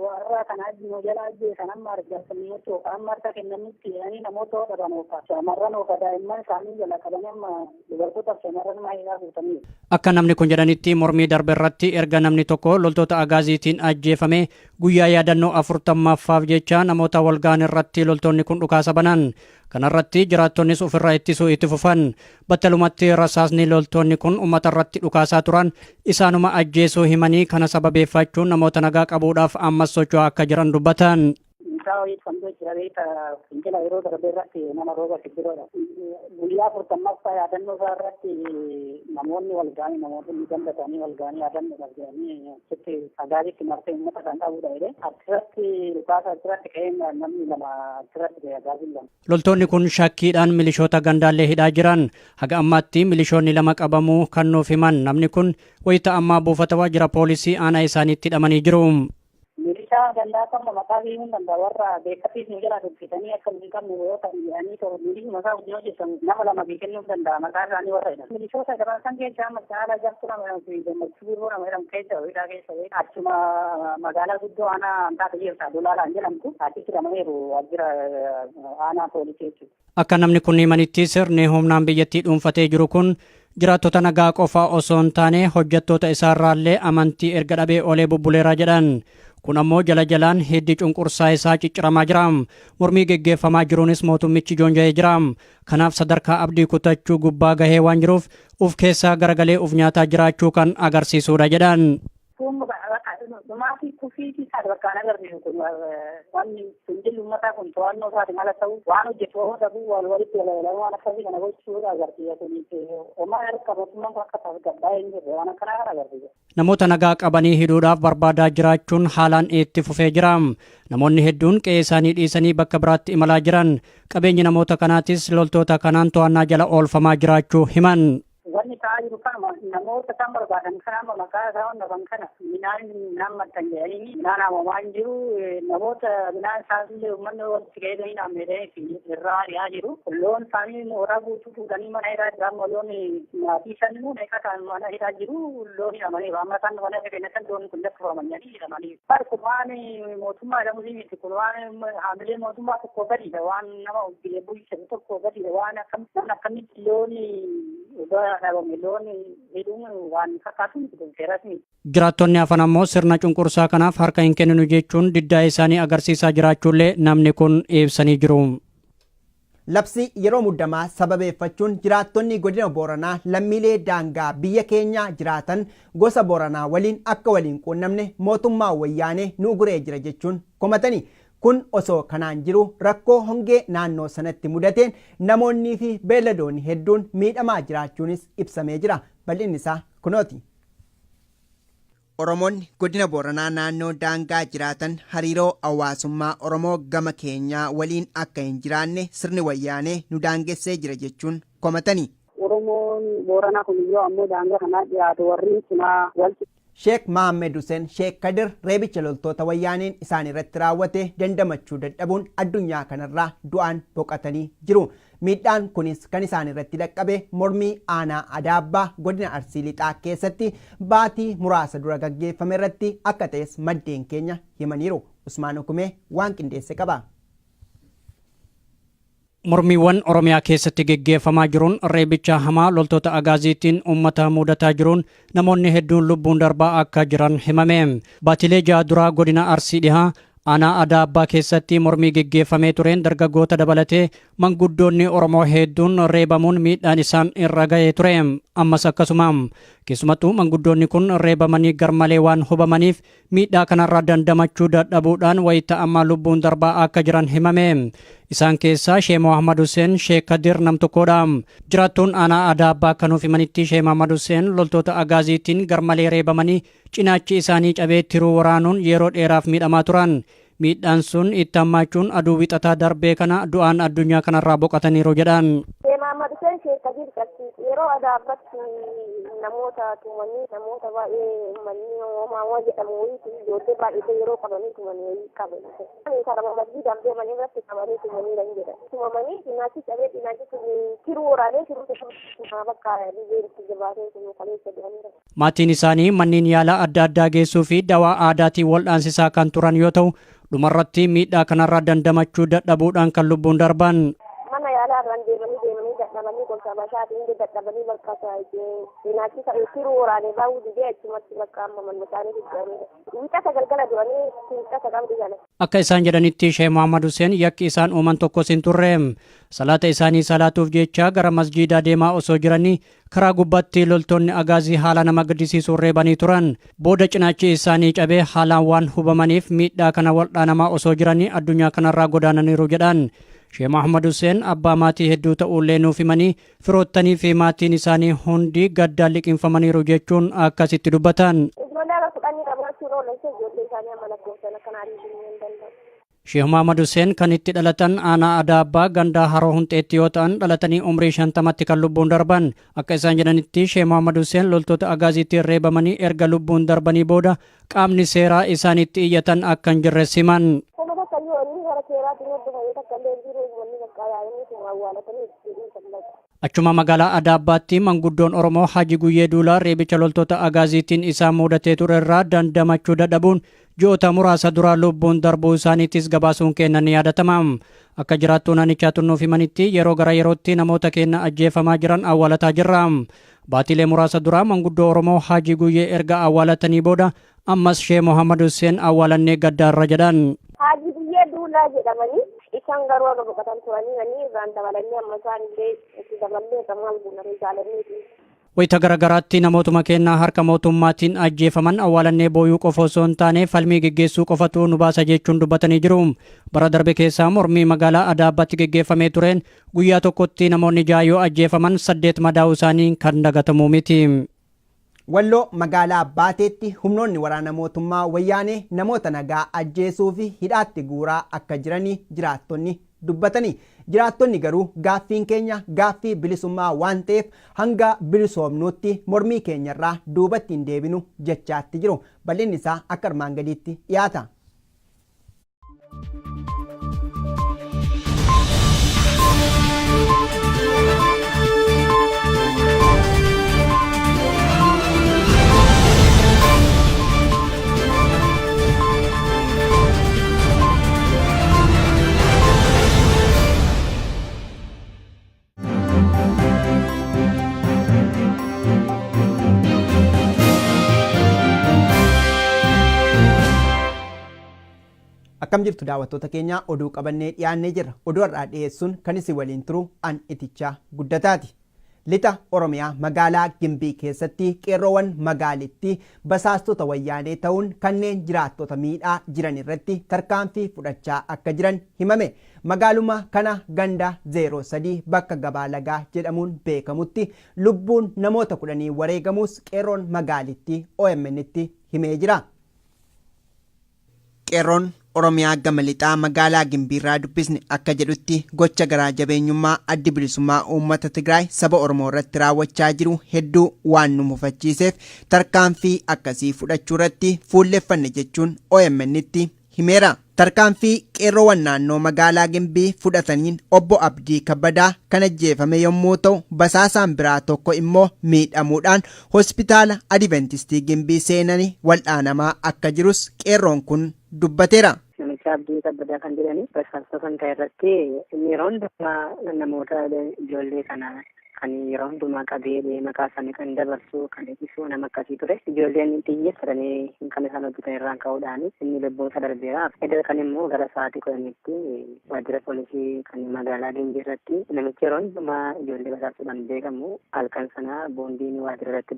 warra kana nu jala ajjeesan amma argatanii yookaan amma harka kennanitti jedhanii namoota dhaban yookaan shamarran yookaan daa'imman isaanii jala qabanii amma dubartootaaf shamarran maayilaa guutanii. Akka namni kun jedhanitti, mormii darbe irratti erga namni tokko loltoota Agaaziitiin ajjeefame guyyaa yaadannoo 40ffaaf jecha namoota walga'an irratti loltoonni kun dhukaasa banan. Kanarratti jiraattonnis ofirraa ittisuu itti fufan. Battalumatti rasaasni loltoonni kun uummata irratti dhukaasaa turan isaanuma ajjeesuu himanii, kana sababeeffachuun namoota nagaa qabuudhaaf ammas socho'aa akka jiran dubbatan. Mucaa wayii kan jira beekta, fincila yeroo darbe irratti nama Rooba Sibbiroodha. Guyyaa 40ffaa yaadannoo isaa irratti namoonni wal ga'anii, namoonni ganda isaanii wal ga'anii yaadannoodhaaf jedhanii achitti Agaazitti marsee uummata kan qabudha jedhee achirratti dhukaasa achirratti ka'ee namni 2 achirratti ga'e, Agaaziin 2. Loltoonni kun shakkiidhaan milishoota gandaallee hidhaa jiran. Haga ammaatti milishoonni 2 qabamuu kan nuuf himan namni kun, wayita ammaa buufata waajjira poolisii aanaa isaaniitti hidhamanii jiru. Milishaa gandaa amma maqaa himuun danda'a, warra beekatiif nu jalaa dubbisanii akka nu hin qabne yoo ta'an jedhanii ta'u milishuma isaa wajjin hojjetan nama 2 bii kennuu danda'a maqaa isaanii warra jedhan. Milishoota gaban san keessa amma Caalaa Jartuu nama jedhamu fi Gammachuu Birroo nama jedhamu keessa hidhaa keessa achuma magaalaa guddoo aanaa Antaata jirta Dolaalaan jedhamtu achitti hidhamaniiru waajjira aanaa poolisii jechuudha. Akka namni kun himanitti, sirni humnaan biyyattii dhuunfatee jiru kun jiraattota nagaa qofa osoo hin taane hojjettoota isaarraallee amantii erga dhabee olee bubbuleera jedhan. Kun ammoo jala jalaan hiddi cunqursaa isaa cicciramaa jira. Mormii geggeeffamaa jiruunis mootummichi joonja'ee jira. Kanaaf sadarkaa abdii kutachuu gubbaa gahee waan jiruuf uf keessaa garagalee uf nyaataa jiraachuu kan agarsiisudha jedhan. Kun dhumaatii kufiitii isaa bakkaan agarsiisu kun wanni fincilli uummataa kun to'annoo isaatiin ala ta'u, waan hojjetu yoo dhabu wal walitti galagalanii waan akkasii kana gochuudha agarsiisa. Kun homaa harka mootummaan kun akka tasgabbaa'ee hin jirre waan akkanaa kana agarsiisa. Namoota nagaa qabanii hidhuudhaaf barbaadaa jiraachuun haalaan itti fufee jira. Namoonni hedduun qe'ee isaanii dhiisanii bakka biraatti imalaa jiran. Qabeenyi namoota kanaatis loltoota kanaan to'annaa jala oolfamaa jiraachuu himan. Wanni ta'aa jiru kanuma, namoota isaan barbaadan kana amma maqaa isaan dhaban kana midhaan midhaan maxxan jedhanii midhaan haamamaa hin jiru. Namoota midhaan isaanillee uummanni walitti ga'ee midhaan meedhee irraa ari'aa jiru. Loon isaanii mooraa guutuu fuudhanii mana hidhaa jira. Amma loon maatii shanuu meeqa ta'an mana hidhaa jiru. Loon hidhamaniiru. Amma isaan mana hidhanii loon kun lakkifaman jedhanii hidhamaniiru. Kun waan mootummaa jedhamu miti. Kun waan haamilee mootummaa tokko gadiidha. Waan nama biyya bulchu tokko gadiidha. Waan akkamitti loon dhabame loon hidhuun waan fakkaatu miti, kun seeras miti. Jiraattonni hafan ammoo sirna cunqursaa kanaaf harka hin kenninu jechuun diddaa isaanii agarsiisaa jiraachuullee namni kun ibsanii jiru. Labsii yeroo muddamaa sababeeffachuun jiraattonni godina Booranaa lammiilee daangaa biyya keenyaa jiraatan gosa Booranaa waliin akka waliin quunnamne mootummaa Wayyaanee nu uguree jira jechuun komatani. Kun osoo kanaan jiru rakkoo hongee naannoo sanatti mudateen namoonnii fi beelladoonni hedduun miidhamaa jiraachuunis ibsamee jira. Bal'inni isaa kunooti. Oromoonni godina Booranaa naannoo daangaa jiraatan hariiroo hawaasummaa Oromoo gama keenyaa waliin akka hin jiraanne sirni Wayyaanee nu daangessee jira jechuun komatani. Oromoon Booranaa kun yoo ammoo daangaa kanaa dhiyaatu warri cinaa wal Sheek Mahammed Hussein Sheek Kadir reebicha loltoota Wayyaaneen isaan irratti raawwate dandamachuu dadhabuun addunyaa kanarraa du'aan boqotanii jiru. Miidhaan kunis kan isaan irratti dhaqqabe mormii aanaa Adaabbaa godina Arsii Lixaa keessatti baatii muraasa dura gaggeeffame irratti akka ta'es maddeen keenya himaniiru. Usmaan Hukumee waan qindeesse qaba. Mormiiwwan Oromiyaa keessatti geggeeffamaa jiruun reebicha hamaa loltoota Agaaziitiin uummata mudataa jiruun namoonni hedduun lubbuun darbaa akka jiran himame. Baatilee 6 duraa godina Arsii Dhihaa aanaa Adaabbaa keessatti mormii geggeeffamee tureen dargaggoota dabalatee manguddoonni Oromoo hedduun reebamuun miidhaan isaan irra ga'ee ture. Ammas akkasuma. Keessumattuu manguddoonni kun reebamanii garmalee waan hubamaniif miidhaa kanarraa dandamachuu dadhabuudhaan wayita ammaa lubbuun darbaa akka jiran himame. Isaan keessaa Sheeh Mohammad Hussein Sheeh Kadir nam tokkodha. Jiraattuun aanaa Adaabbaa akka nuuf himanitti Sheeh Mohammad Hussein loltoota Agaaziitiin garmalee reebamanii cinaachi isaanii cabee tiruu waraanuun yeroo dheeraaf miidhamaa turan. Miidhaan sun itti hammaachuun aduu wixataa darbee kana du'aan addunyaa kanarraa boqotaniiru jedhan. Sheeh Mohammad Hussein Sheeh Kadir Qabsi yeroo Adaabbatti namoota tumanii namoota baay'ee uummanni Oromoo jedhamu wayiitu ijoollee baay'ee yeroo qabanii tumanii wayii qaban. Karama masjiidaan deeman irratti qabanii tumanii nan jedhan. Tumamanii cinaachi cabee cinaachi tiruu waraanee tiruu bakka dhibeen itti jabaatee tunu kaleessa jedhanii. Maatiin isaanii manneen yaalaa adda addaa geessuu fi dawaa aadaatiin wal'aansisaa kan turan yoo ta'u, dhumarratti miidhaa kanarraa dandamachuu dadhabuudhaan kan lubbuun darban. Mana yaalaa irraan deemanii deemanii dadhabanii gorsa bashaatiin hundi dadhabanii bakka cinaachi tiruu waraanee baa'uu didee achumatti bakka amma manni isaanii jijjiiramee. Wiixata galgala duranii wiixata qabdi jala. Akka isaan jedhanitti Sheeh Mohammad Hussein yakki isaan uuman tokkos hin turre. Salaata isaanii salaatuuf jecha gara masjiidaa deemaa osoo jiranii karaa gubbaatti loltoonni Agaazii haala nama gaddisiisuun reebanii turan. Booda cinaachi isaanii cabee haalaan waan hubamaniif miidhaa kana wal'aanamaa osoo jiranii addunyaa kanarraa godaananiiru jedhan. Sheeh Mohammad Hussein abbaa maatii hedduu ta'ullee nuuf himanii firoottanii fi maatiin isaanii hundi gaddaan liqinfamaniiru jechuun akkasitti dubbatan. Ijoollee akka 10 qabaachuun oolan ijoollee isaanii amma lakkoofsan akkana ariitiin hin danda'u. Sheeh Mohammad Hussein kan itti dhalatan aanaa Adaabbaa ganda Haroo Hunxeetti yoo ta'an dhalatanii umrii 50tti kan lubbuun darban. Akka isaan jedhanitti Sheeh Mohammad Hussein loltoota Agaaziitti reebamanii erga lubbuun darbanii booda qaamni seeraa isaanitti iyyatan akka hin jirre siman. Kuma takka iyyuu inni gara seeraatiin hordofame takka illee hin jiru uummanni bakka yaa'anii tuma awwaalatanii itti dhiisan bakka. Achuma magaalaa Adaabbaatti manguddoon Oromoo Haji Guyyee Duulaa reebicha loltoota Agaaziitiin isaan mudatee ture irraa dandamachuu dadhabuun ji'oota muraasa dura lubbuun darbuu isaaniitis gabaasuun keenya ni yaadatama. Akka jiraattuu naannichaa nuuf himanitti yeroo gara yerootti namoota keenya ajjeefamaa jiran awwaalataa jirra. Baatilee muraasa dura manguddoo Oromoo Haji Guyyee erga awwaalatanii booda ammas Sheeh Mohammad Hussein awwaalannee gaddaarra jedhan. Haji Guyyee Duulaa jedhamanii isaan garuu akka boqotan turanii ani irraan dabalanii amma isaan illee itti daballee maal guunaree jaalanii. Wayita garagaraatti namootuma keenna harka mootummaatiin ajjeefaman awwaalannee booyuu qofa osoo hin taane falmii geggeessuu qofatu nu baasa jechuun dubbatanii jiru. Bara darbe keessaa mormii magaalaa Adaabbaatti geggeeffamee tureen guyyaa tokkotti namoonni 6 yoo ajjeefaman 8 madaa'uu isaanii kan dagatamu miti. Walloo magaalaa Baateetti humnoonni waraana mootummaa Wayyaanee namoota nagaa ajjeesuu fi hidhaatti guuraa akka jiranii jiraattonni dubbatanii. Jiraattonni garuu gaaffiin keenya gaaffii bilisummaa waan ta'eef hanga bilisoomnuutti mormii keenyarraa duubatti hin deebinu jechaatti jiru. Bal'inni isaa akka armaan gadiitti dhiyaata. Akkam jirtu daawwattoota keenya, oduu qabannee dhiyaannee jirra. Oduu har'aa dhiyeessuun kan isin waliin turu an Itichaa Guddataati. Lixa Oromiyaa magaalaa Gimbii keessatti qeerroowwan magaalittii basaastota wayyaanee ta'uun kanneen jiraattota miidhaa jiran irratti tarkaanfii fudhachaa akka jiran himame. Magaaluma kana ganda 03 bakka gabaa lagaa jedhamuun beekamutti lubbuun namoota 10 wareegamuus qeerroon magaalittii OMN'tti himee jira. Qeerroon Oromiyaa gama lixaa magaalaa Gimbiirraa dubbisne akka jedhutti gocha garaa jabeenyummaa addi bilisummaa uummata Tigraay saba Oromoo irratti raawwachaa jiru hedduu waan nu mufachiiseef tarkaanfii akkasii fudhachuu irratti fuulleffanne jechuun OMN'tti himeera. Tarkaanfii qeerroowwan naannoo magaalaa Gimbii fudhataniin obbo Abdii Kabbadaa kan ajjeefame yommuu ta'u, basaasaan biraa tokko immoo miidhamuudhaan hospitaala Adiventistii Gimbii seenanii wal'aanamaa akka jirus qeerroon kun dubbateera. Namicha Namicha Abdii Kabbadaa kan jedhani basaastota kan ta'e irratti yeroo hundumaa namoota ijoollee kana kan yeroo hundumaa qabee maqaa isaanii kan dabarsu kan ibsu nama akkasii ture. Ijoolleen xiyyeeffatanii kan isaan hojjetan irraan ka'uudhaan inni lubbuun isaa darbeera. Edda kan immoo gara sa'aatii 10tti waajjira poolisii kan magaalaa Giimbii irratti namichi yeroo hundumaa ijoollee basaasuudhaan beekamu halkan sana boombiin waajjira irratti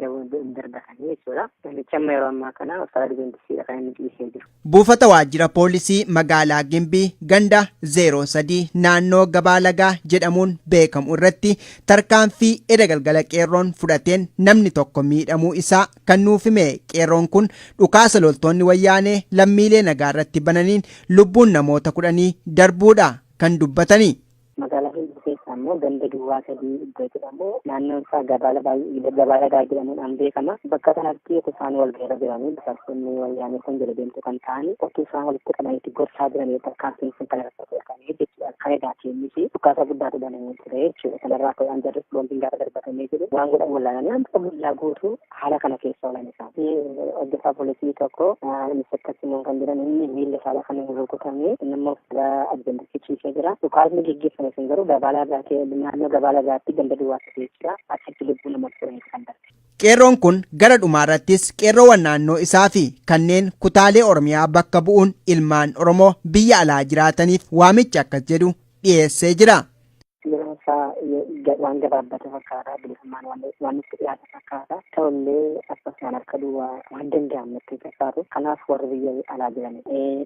darbatanii jechuudha. Namichi amma yeroo ammaa kana hospitaala Adventisiidha kan inni ciisee jiru. Buufata waajjira poolisii magaalaa Gimbii ganda 03 naannoo gabaa lagaa jedhamuun beekamu irratti tarkaanfii eda galgala qeerroon fudhateen namni tokko miidhamuu isaa kan nuuf hime qeerroon kun dhukaasa loltoonni wayyaanee lammiilee nagaa irratti bananiin lubbuun namoota 10 darbuudha kan dubbatani. Magaalaa Gimbii keessaa immoo ganda duwwaa 3 iddoo jedhamu naannoon isaa gabaa lagaa jedhamuudhaan beekama. Bakka kanatti otoo isaan wal gahiirra jiranii basaastonni wayyaanee kun jala deemtuu kan ta'an otoo isaan walitti qabaniitti gorsaa jiranii tarkaanfiin sun kan irratti fudhatamee jechuudha. Kan edaati innis dhukaasa guddaatu banamee ture jechuudha. Kanarraa ka'uudhaan jarris boombiin gaafa darbatamee jiru waan godhan wallaalanii hanga guyyaa guutuu haala kana keessa oolan isaan. Hojjetaa poolisii tokko inspektar Simoon kan jedhan inni miilla isaa kan inni rukutame inni immoo Adventistii ciisee jira. Dhukaasni geggeeffame sun garuu gabaa lagaatti naannoo gabaa lagaatti ganda duwwaa sadii jechuudha. Achitti lubbuu nama kudhaniitu kan darbe. Qeerroon kun gara dhumaarrattis qeerroowwan naannoo isaa fi kanneen kutaalee Oromiyaa bakka bu'uun ilmaan Oromoo biyya alaa jiraataniif waamicha akkas jedhu dhiyeessee jira. Yeroon isaa waan gabaabbate fakkaata. Bilisummaan waan nutti dhiyaate fakkaata. Ta'ullee akkasumaan harka duwwaa waan danda'amu natti hin fakkaatu. Kanaaf warri biyya alaa jiran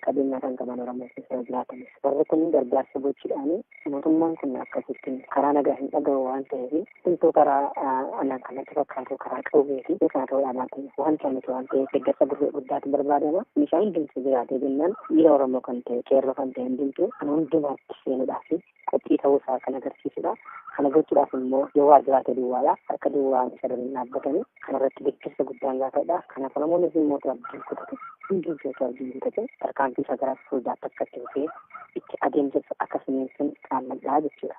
qabeenya kan qaban Oromoo keessa jiraatanis warri kun gargaarsa gochuudhaan mootummaan kun akkasitti karaa nagaa hin dhaga'u waan ta'eef hunduu karaa anaan kan natti fakkaatu karaa qawweeti. Kana ta'uudhaan wanta miti waan ta'eef deeggarsa guddaatu barbaadama. Meeshaan hundumtuu jiraatee jennaan dhiira Oromoo kan ta'e qeerroo kan ta'e hundumtuu kan hundumaatti seenuudhaaf qophii ta'uu isaa kan agarsiisudha. Kana gochuudhaaf immoo yoo waa jiraate duwwaadha. Harka duwwaan isa dura hin dhaabbatani. Kana irratti deeggarsa guddaan gaafadha. Kanaaf Oromoonis immoo otoo abdii hin kutatin hundumtuu otoo abdii hin kutatin tarkaanfii isaa gara fuulduraatti akka itti fufee itti adeemsisu akka finiinsun dhaammadha jechuudha.